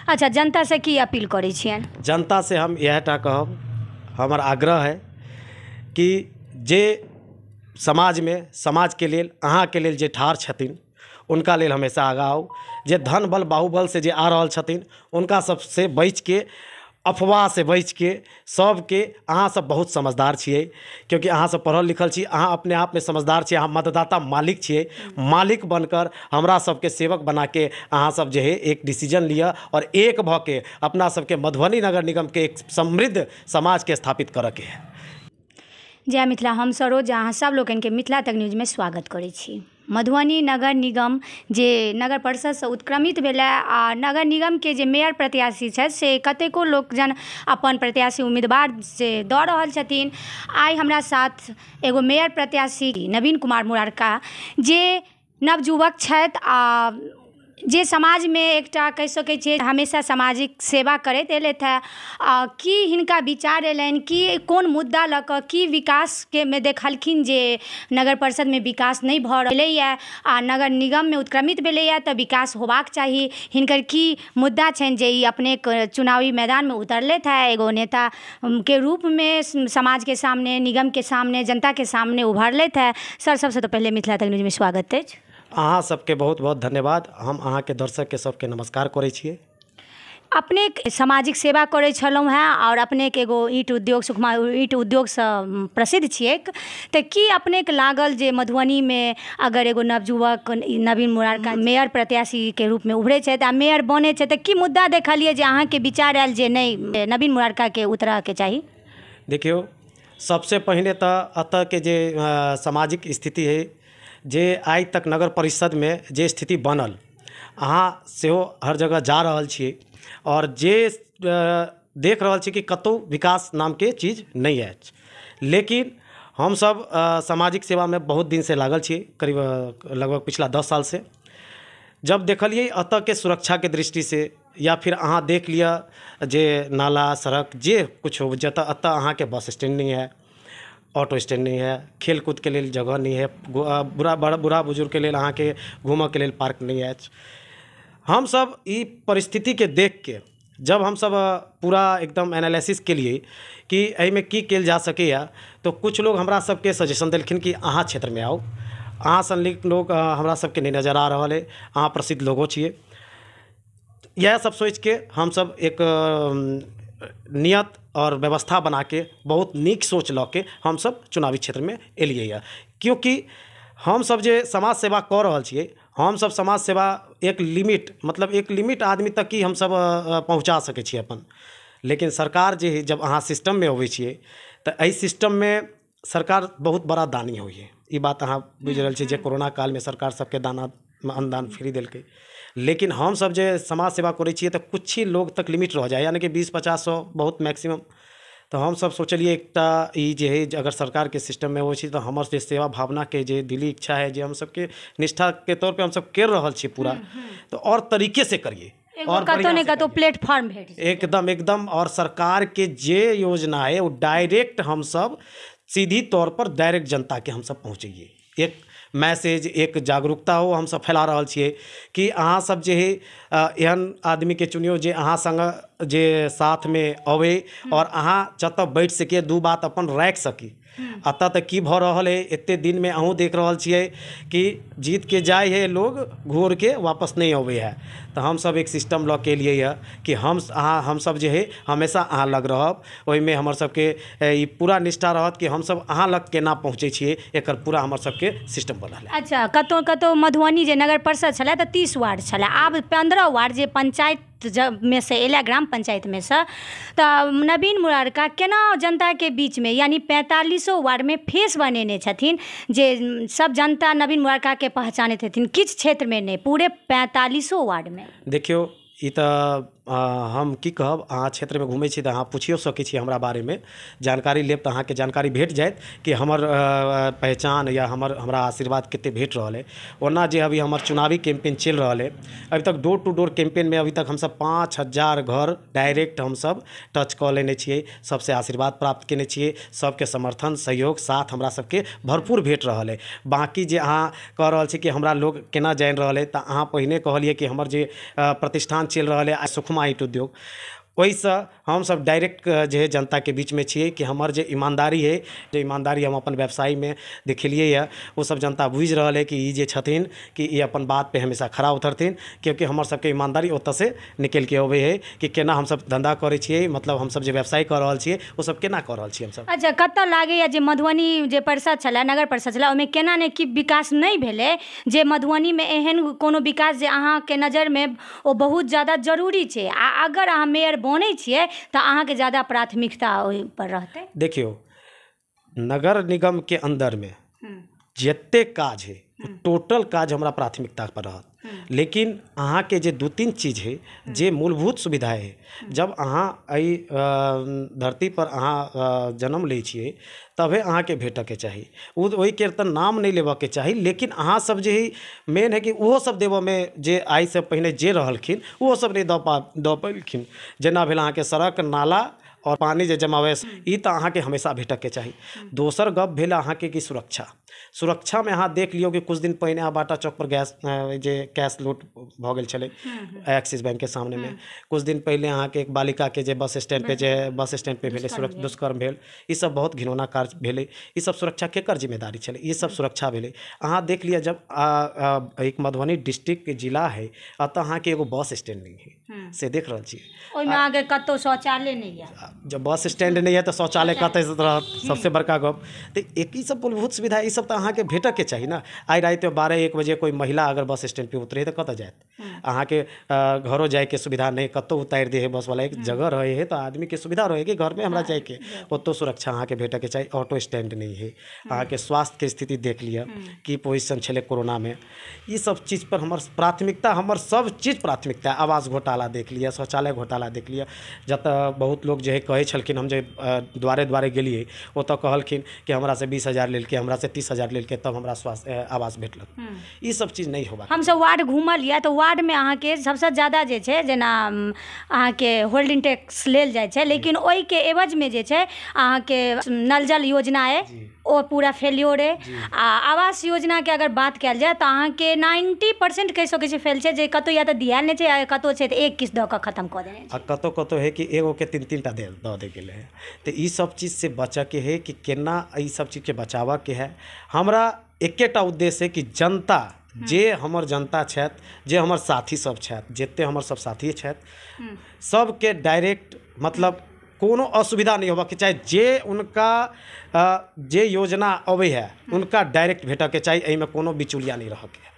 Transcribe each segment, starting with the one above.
अच्छा, जनता से की अपील करै छियनि? जनता से हम इएह टा कहब, हमर आग्रह है कि जे समाजमे समाजके लेल अहाँके लेल जे ठाढ़ छथिन उनका लेल हमेशा आगाँ आउ। जे धन बल बाहुबल से जे आ रहल छथिन उनका सबसे बचिके, अफवाह से बचिके, सबके अहाँ सब बहुत समझदार छियै, क्योंकि अहाँ सब पढ़ल लिखल छी, अहाँ अपने आपमे समझदार छियै, अहाँ मतदाता मालिक छियै। मालिक बनकर हमरा सबके सेवक बनाके अहाँ सब जे है एक डिसीजन लिअ और एक भऽ के अपना सबके मधुबनी नगर निगमके एक समृद्ध समाजके स्थापित करऽके है। जय मिथिला। हम सरोज अहाँ सब लोकनिके मिथिला तक न्यूजमे स्वागत करै छी। मधुबनी नगर निगम जे नगर परिषदसँ उत्क्रमित भेलै आ नगर निगमके जे मेयर प्रत्याशी छथि से कतेको लोक जन अपन प्रत्याशी उम्मीदवार से दऽ रहल छथिन। आइ हमरा साथ एगो मेयर प्रत्याशी नवीन कुमार मुरारका जे नवयुवक छथि आ जे समाजमे एकटा कहि सकै छियै हमेशा सामाजिक सेवा करैत एलथि हेँ, आ की हिनका विचार एलनि, कि कोन मुद्दा लऽ कऽ की विकासके मे देखलखिन जे नगर परिषदमे विकास नहि भऽ रहलैए आ नगर निगममे उत्क्रमित भेलैए तऽ विकास होबाक चाही, हिनकर की मुद्दा छनि जे ई अपने चुनावी मैदानमे उतरलथि हेँ, एगो नेताके रूपमे समाजके सामने, निगमके सामने, जनताके सामने उभरलथि हेँ। सर, सबसँ तऽ पहिले मिथिला तक न्यूजमे स्वागत अछि। अहाँ सबके बहुत बहुत धन्यवाद। हम अहाँके दर्शकके सबके नमस्कार करै छियै। अपने सामाजिक सेवा करै छलहुँ हेँ आओर अपनेके एगो ईंट उद्योग सुखमा ईंट उद्योगसँ प्रसिद्ध छियैक, तऽ की अपनेके लागल जे मधुबनीमे अगर एगो नवयुवक नवीन मुरारका मेयर प्रत्याशीके रूपमे उभरै छथि आ मेयर बनै छथि तऽ की मुद्दा देखलियै जे अहाँके विचार आयल जे नहि नवीन मुरारकाके उतरऽके चाही? देखियौ, सबसे पहिने तऽ एतऽके जे सामाजिक स्थिति है, जे आइ तक नगर परिषदमे जे स्थिति बनल, अहाँ सेहो हर जगह जा रहल छियै और जे देख रहल छी कि कतहु विकास नामके चीज नहि अछि। लेकिन हमसब सामाजिक सेवामे बहुत दिनसँ लागल छी, करीब लगभग पिछला 10 सालसँ। जब देखलियै एतऽके सुरक्षाके दृष्टिसँ, या फिर अहाँ देख लिअ जे नाला सड़क जे किछु, जतऽ एतऽ अहाँके बस स्टैंड नहि है, ऑटो स्टैंड नहीं है, खेलकूद के लेल जगह नहीं है, बूढ़ा बुजुर्गके लेल अहाँके घूमऽके लेल पार्क नहीं अछि। हमसब ई परिस्थितिके देखके जब हमसब पूरा एकदम एनालिसिस केलिए कि एहिमे की कयल जा सकैए, तऽ कुछ लोग हमरा सबके सजेशन देलखिन कि अहाँ क्षेत्रमे आउ, अहाँ सन लोग हमरा सबके नहि नजर आ रहल अइ, अहाँ प्रसिद्ध लोगो छियै। इएह सब सोचिके हमसब एक नियत और व्यवस्था बना के बहुत नीक सोच लऽ के हमसब चुनावी क्षेत्रमे एलियै यऽ। क्योंकि हमसब जे समाज सेवा कऽ रहल छियै, हमसब समाज सेवा एक लिमिट, मतलब एक लिमिट आदमी तक ही हमसब पहुँचा सकै छियै अपन। लेकिन सरकार जे है, जब अहाँ सिस्टममे अबै छियै तऽ एहि सिस्टममे सरकार बहुत बड़ा दानी होइ है। ई बात अहाँ बुझि रहल छियै जे कोरोना कालमे सरकार सबके दाना अन्नदान फ्री देलकै। लेकिन हमसब जे समाज सेवा करै छियै तऽ कुछ ही लोग तक लिमिट रह जाइ, यानी कि 20, 50, 100 बहुत मैक्सिमम। तऽ हमसब सोचलियै एकटा ई जे है, अगर सरकारके सिस्टममे होइ छै तऽ हमर जे सेवा भावनाके जे दिली इच्छा है, जे हमसबके निष्ठाके तौर पे हमसब कर रहल छियै पूरा, तऽ और तरीके से करियै और कतौ ने कतौ प्लेटफॉर्म भेट एकदम एकदम। और सरकारके जे योजना है वो डायरेक्ट हमसब सीधी तौर पर डायरेक्ट जनताके हमसब पहुँचैयै। एक मैसेज, एक जागरूकता हो हमसब फैला रहल छियै कि अहाँ सब जे है एहन आदमीके चुनियौ जे अहाँ संग जे साथमे अबै और अहाँ जतऽ बैठ सकिए, दू बात अपन राखि सकी। एतऽ तऽ की भऽ रहल है, एते दिनमे अहूँ देख रहल छियै कि जीत के जाइ है लोग, घूर के वापस नहि अबै है। तऽ हमसब एक सिस्टम लऽ के एलियै हँ कि हम अहाँ हमसब जे है हमेशा अहाँ लग रहब। ओहिमे हमर सबके ई पूरा निष्ठा रहत कि हमसब अहाँ लग केना पहुँचै छियै, एकर पूरा हमर सबके सिस्टम बनल है। अच्छा, कतौ कतौ मधुबनी जे नगर परिषद छलै तऽ 30 वार्ड छलै, आब 15 वार्ड जे पंचायत में से एलै, ग्राम पंचायत में से, तऽ नवीन मुरारका केना जनताके बीचमे यानी 45 वार्डमे फेस बनेने छथिन जे सब जनता नवीन मुरारकाके पहचानैत हेथिन, किछु क्षेत्रमे नहि, पूरे 45 वार्डमे। देखियौ, ई तऽ हम की कहब, अहाँ क्षेत्रमे घुमै छी तऽ अहाँ पुछियो सकै छी हमरा बारेमे, जानकारी लेब तऽ अहाँके जानकारी भेट जायत कि हमर पहचान या हमरा आशीर्वाद कते भेट रहल है। ओना जे अभी हमर चुनावी कैंपेन चलि रहल है, अभी तक डोर टू डोर कैंपेनमे अभी तक हमसब 5000 घर डायरेक्ट हमसब टच कऽ लेने छियै, सबसे आशीर्वाद प्राप्त केने छियै, सबके समर्थन सहयोग साथ हमरा सबके भरपूर भेट रहल है। बाकी जे अहाँ कह रहल छी कि हमरा लोग केना जानि रहल है, तऽ अहाँ पहिने कहलियै कि हमर जे प्रतिष्ठान चलि रहल है सुखमा सुकमा ईंट उद्योग, ओहिसँ हमसब डायरेक्ट जे है जनताके बीचमे छियै कि हमर जे ईमानदारी है, जे ईमानदारी हम अपन व्यवसायमे देखेलियै यऽ, ओ सब जनता बुझि रहल है कि ई जे छथिन कि ई अपन बात पे हमेशा खरा उतरथिन, क्योंकि हमर सबके ईमानदारी ओतऽसँ निकलिके अबै है कि केना हमसब धन्धा करै छियै, मतलब हमसब जे व्यवसाय कऽ रहल छियै ओ सब केना कऽ रहल छियै हमसब। अच्छा, कतऽ लागैए जे मधुबनी जे परिषद छलै, नगर परिषद छलै, ओहिमे केना ने की विकास नहि भेलै जे मधुबनीमे एहन कोनो विकास जे अहाँके नजरिमे ओ बहुत ज्यादा जरूरी छै, आ अगर अहाँ मेयर बनै छियै तऽ अहाँके ज्यादा प्राथमिकता ओहि पर रहतै? देखियौ, नगर निगमके अन्दरमे जते काज है टोटल काज हमरा प्राथमिकता पर रहत, लेकिन अहाँके जे 2-3 चीज है जे मूलभूत सुविधा है, जब अहाँ एहि धरती पर अहाँ जन्म लै छियै तबे अहाँके भेटऽके चाही, ओहिके तऽ नाम नहि लेबऽके चाही, लेकिन अहाँ सब जे है मेन है कि ओहो सब देबऽमे जे आइसँ पहिने जे रहलखिन ओहो सब नहि दऽ पेलखिन। जेना भेल अहाँके सड़क, नाला और पानी जे जमावेश, ई तऽ अहाँके हमेशा भेटऽके चाही। दोसर गप भेल अहाँके कि सुरक्षा, सुरक्षामे अहाँ देख लियौ कि कुछ दिन पहिने अहाँ बाटा चौक पर गैस जे कैश लूट भऽ गेल छलै एक्सिस बैंकके सामनेमे, कुछ दिन पहिले अहाँके एक बालिकाके जे बस स्टैंड पे जे बस स्टैंड पे भेलै दुष्कर्म भेल, ई सब बहुत घिनौना कार्य भेलै। ई सब सुरक्षा केकर जिम्मेदारी छलै? ई सब सुरक्षा भेलै। अहाँ देख लिअ, जब एक मधुबनी डिस्ट्रिक्टके जिला है, एतऽ अहाँके एगो बस स्टैंड नहि है, से देख रहल छियै। ओहिमे अहाँके कतौ शौचालय नहि है, जब बस स्टैंड नहि है तऽ शौचालय कतऽसँ रहत? सबसे बड़का गप तऽ एक ई सब मूलभूत सुविधा ई सब तऽ अहाँके भेटऽके चाही ने। आइ राति 12-1 बजे कोइ महिला अगर बस स्टैंड पे उतरे तऽ कतऽ जायत? अहाँके घरो जाइके सुविधा नहि, कतौ उतारि दै है बसवला, एक जगह रहै है तऽ आदमीके सुविधा रहै कि घरमे हमरा जाइके, ओतौ सुरक्षा अहाँके भेटऽके चाही। ऑटो स्टैंड नहि है, अहाँके स्वास्थ्यके स्थिति देख लिअ की पोजिशन छलै कोरोनामे। ई सब चीज पर हमर प्राथमिकता, हमर सब चीज प्राथमिकता। आवास घोटाला देख लिअ, शौचालय घोटाला देख लिअ, जतऽ बहुत लोग जे है कहै छलखिन, हम जे द्वारे द्वारे गेलियै ओतऽ कहलखिन कि हमरा से 20,000 लेलकै, हमरा से 30,000 लेलकै, तब हमरा स्वास्थ्य आवास भेटलक। ई सब चीज नहि होबाक। हमसब वार्ड घूमल यऽ तऽ वार्डमे अहाँके सबसँ ज्यादा जे छै जेना अहाँके होल्डिंग टैक्स लेल जाइ छै, लेकिन ओहिके एवजमे जे छै अहाँके नल जल योजना अइ ओ पूरा फेल्योर अइ। आ आवास योजनाके अगर बात कयल जाय तऽ अहाँके 90% कहि सकै छी फेल छै, जे कतहु या तऽ दियायल नहि छै, कतहु छै तऽ एक किस्त दऽ कऽ खतम कऽ देने छै, आ कतहु कतहु है कि एगोके 3-3 टा दऽ दे गेलै है। तऽ ई सब चीजसँ बचऽके है कि केना ई सब चीजके बचाबऽके है। हमरा एकेटा उद्देश्य है कि जनता, जे हमर जनता छथि, जे हमर साथी सब छथि, जते हमर सब साथी छथि, सबके डायरेक्ट मतलब कोनो असुविधा नहि होबाके चाही, जे उनका जे योजना अबै है उनका डायरेक्ट भेटऽके चाही, एहिमे कोनो बिचौलिया नहि रहऽके है।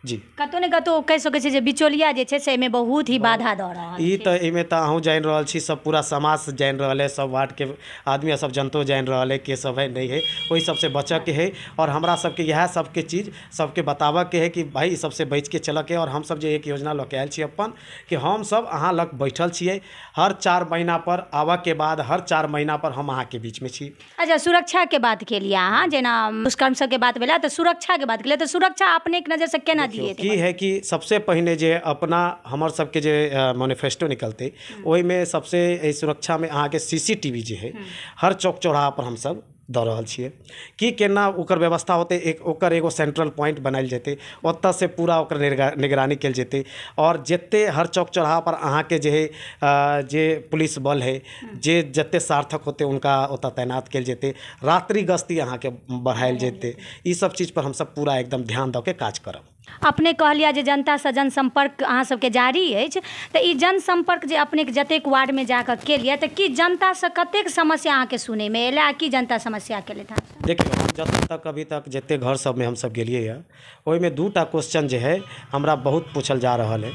जी, कतौ ने कतौ कहि सकै छै जे बिचौलिया जे छै से एहिमे बहुत ही बाधा दऽ रहल ई तऽ एहिमे तऽ अहूँ जानि रहल छी, सब पूरा समाज जानि रहल है, सब वार्डके आदमी सब जनतो जानि रहल है के सब है नहि है, ओहि सबसे बचऽके है। और हमरा सबके इएह सबके चीज सबके बताबऽके है कि भाई ई सबसे बचिके चलऽके है। और हमसब जे एक योजना लऽ के आयल छी अपन कि हमसब अहाँ लग बैठल छियै, हर 4 महीना पर आबऽके बाद हर 4 महीना पर हम अहाँके बीचमे छी। अच्छा, सुरक्षाके बात केलियै अहाँ, जेना दुष्कर्म सबके बात भेलै तऽ सुरक्षाके बात केलियै, तऽ सुरक्षा अपनेके नजरसँ केना की है कि सबसे पहिने जे अपना हमर सबके जे मैनिफेस्टो निकलतै ओहिमे सबसे एहि सुरक्षामे अहाँके CCTV जे है हर चौक चौराहा पर हमसब दऽ रहल छियै कि केना ओकर व्यवस्था होतै। एक ओकर एगो सेंट्रल पॉइंट बनायल जेतै, ओतऽसँ पूरा ओकर निगरानी कयल जेतै। और जते हर चौक चौराहा पर अहाँके जे है जे पुलिस बल है, जे जते सार्थक होतै उनका ओतऽ तैनात कयल जेतै, रात्रि गश्ती अहाँके बढ़ायल जेतै। ई सब चीज पर हमसब पूरा एकदम ध्यान दऽ के काज करब। अपने कहलियै जे जनतासँ जनसम्पर्क अहाँ सबके जारी अछि, तऽ ई जनसम्पर्क जे अपनेके जतेक वार्डमे जाकऽ केलियै तऽ की जनतासँ कतेक समस्या अहाँके सुनैमे एलै आ की जनता समस्या केलथि? देखियौ, हम जतऽ तक अभी तक जते घर सबमे हमसब गेलियै हँ ओहिमे 2टा क्वेश्चन जे है हमरा बहुत पूछल जा रहल है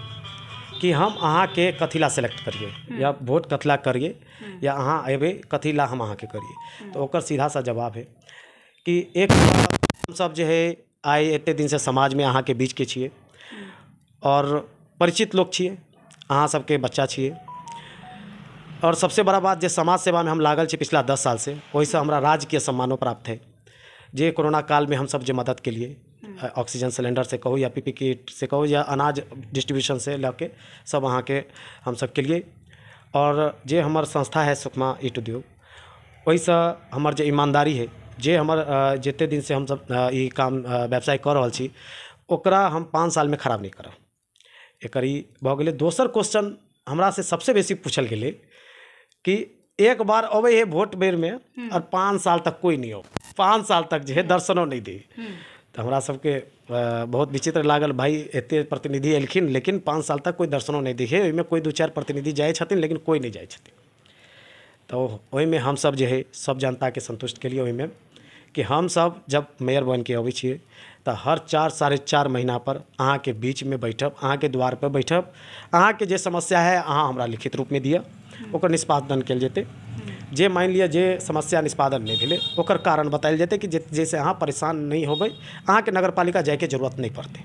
कि हम अहाँके कथी ला सेलेक्ट करियै या वोट कथी ला करियै या अहाँ अयबै कथी ला हम अहाँके करियै। तऽ ओकर सीधा सा जवाब है कि एक हमसब जे है आइ एते दिनसँ समाजमे अहाँके बीचके छियै और परिचित लोक छियै, अहाँ सबके बच्चा छियै, और सबसे बड़ा बात जे समाज सेवामे हम लागल छी पिछला 10 सालसँ, ओहिसँ हमरा राज्यके सम्मानो प्राप्त है। जे कोरोना कालमे हमसब जे मदद केलियै, ऑक्सीजन सिलेंडर से कहू या पीपी किट से कहू या अनाज डिस्ट्रीब्यूशन से लऽ के सब अहाँके हमसब केलियै। और जे हमर संस्था है सुकमा ईंट उद्योग, ओहिसँ हमर जे ईमानदारी है, जे हमर जते दिनसँ हमसब ई काम व्यवसाय कऽ रहल छी ओकरा हम 5 सालमे खराब नहि करब, एकर ई भऽ गेलै। दोसर क्वेश्चन हमरासँ सबसँ बेसी पूछल गेलै कि एक बार अबै है वोट बेरमे आओर 5 साल तक कोइ नहि अबै, 5 साल तक जे है दर्शनो नहि दै। तऽ हमरा सबके बहुत विचित्र लागल, भाइ एते प्रतिनिधि एलखिन लेकिन 5 साल तक कोइ दर्शनो नहि दै है। ओहिमे कोइ 2-4 प्रतिनिधि जाइ छथिन लेकिन कोइ नहि जाइ छथिन। तऽ ओहिमे हमसब जे है सब जनताके संतुष्ट केलिए ओहिमे कि हमसब जब मेयर बनिके अबै छियै तऽ हर 4-4.5 महीना पर अहाँके बीचमे बैठब, अहाँके द्वारपर बैठब, अहाँके जे समस्या है अहाँ हमरा लिखित रूपमे दिअ, ओकर निष्पादन कयल जेतै। जे मानि लिअ जे समस्या निष्पादन नहि भेलै ओकर कारण बतायल जेतै कि जाहिसँ अहाँ परेशान नहि होबै, अहाँके नगरपालिका जाइके जरूरत नहि पड़तै।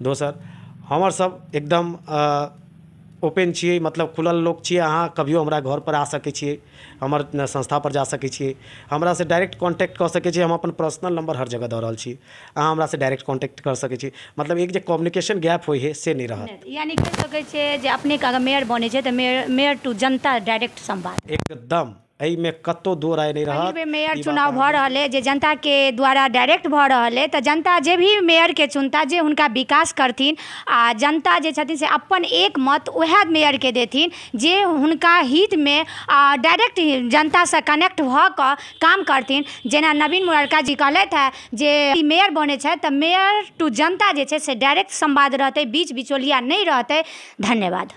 दोसर, हमर सब एकदम ओपन छियै, मतलब खुलल लोक छियै। अहाँ कभियो हमरा घरपर आ सकै छियै, हमर संस्थापर जा सकै छियै, हमरासँ डायरेक्ट कॉन्टैक्ट कऽ सकै छियै। हम अपन पर्सनल नंबर हर जगह दऽ रहल छी, अहाँ हमरासँ डायरेक्ट कॉन्टैक्ट कर सकै छी। मतलब एक जे कम्युनिकेशन गैप होइ है से नहि रहत। यानी कहि सकै छियै जे अपनेके अगर मेयर बनै छै तऽ मेयर टू जनता डायरेक्ट संवाद। एकदम, एहिमे कतहु दो राय नहि रहत। मेयर चुनाव भऽ रहल है जे जनताके द्वारा डायरेक्ट भऽ रहल है, तऽ जनता जे भी मेयरके चुनता जे हुनका विकास करथिन, आ जनता जे छथिन से अपन एक मत उएह मेयरके देथिन जे हुनका हितमे आ डायरेक्ट जनतासँ कनेक्ट भऽ कऽ काम करथिन। जेना नवीन मुरारका जी कहलथि हेँ जे मेयर बनै छथि तऽ मेयर टू जनता जे छै से डायरेक्ट संवाद रहतै, बीच बिचौलिया नहि रहतै। धन्यवाद।